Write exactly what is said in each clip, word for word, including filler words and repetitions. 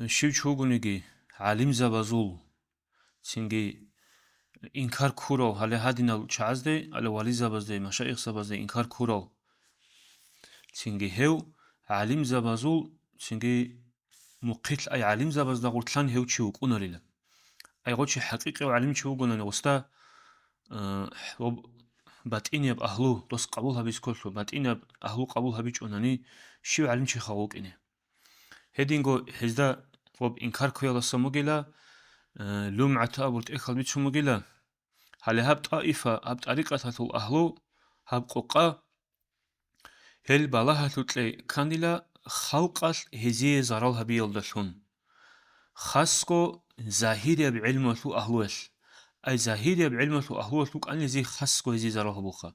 щив чи вугониги, гӀалимзабазул, цинги инкар ккурав, гьале гьадинал чагӀазде, гьале вализабазде, машаихзабазде инкар ккурав, цинги гьев гӀалимзабазул, цинги мухъилъ ай гӀалимзабазда гъорлъан гьев чи вукӀунарила. Ай гъо чи хӀакъикъияв гӀалимчи вугонани гъосда, э, ва батӀинияб агьлу дос къабул гьабиз кколъу, батӀинияб агьлу къабул гьабичӀонани, щив гӀалимчиха вукӀине. Гьединго гьезда гъоб инкар кквеялдасан бугила, э, лумгӀату абур тӀехьал бицун бугила. Гьале гьаб тӀаифа, гьаб тӀарикъаталъул агьлу, гьаб къокъа, гьел балагьалъукье кканила халкъалъ гьезие зарал гьабиялдалъун. Хасго загьирияб гӀелмуялъул агьлуялъ. Ай загьирияб гӀелмуялъул агьлуялъ вукӀанилзи хасго гьезие зарал гьабуха.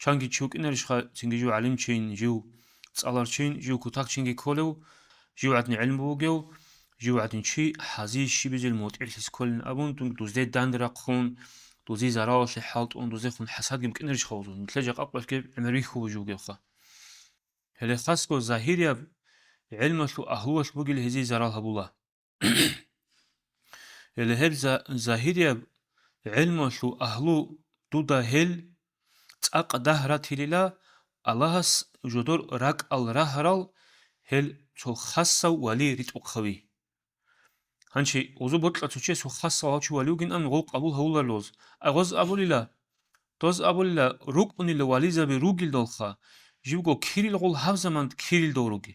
Чанги чи вукӀинарищха, цинги жив гӀалимчийин, жив цӀаларчийин, жив кутакчинги кколев, жив гӀадин гӀелму бугев, жив гӀадин чи хӀази щибизел мутӀигӀлъи кколин абун, дун дузде дандирахъун, дузе заралалъе хӀалтӀун, дузехун хӀасадги букӀинарищха гъозул, нилъер жакъа къвелъги гӀемер вихьулев жугевха. Гьеле хасго загьирияб гӀелмалъул агьлуялъ бугел гьезие зарал гьабула. Гьеле гьеб за-, загьирияб гӀелмалъул агьлу дуда гьел цӀакъ дагь ратилила, Аллагьас жодор ракӀал рагьарал гьел цо хасав вали ритӀухъави. Гьанчи гъозу бокьа цо чиясул хасав гьав чи вали вугин абун гъов къабул гьавуларилоз. Ай гъоз абулила, доз абулила, рукӀунила вализаби ругелдалха, живго кирил гъол гьаб заман кирилдал руги.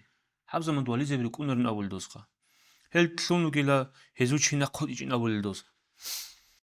Гьаб заман вализаби рукӀунарин абулел дозха. Гьел лъун вугила, гьезул чи нахъ гьотӀичӀин абулел доз.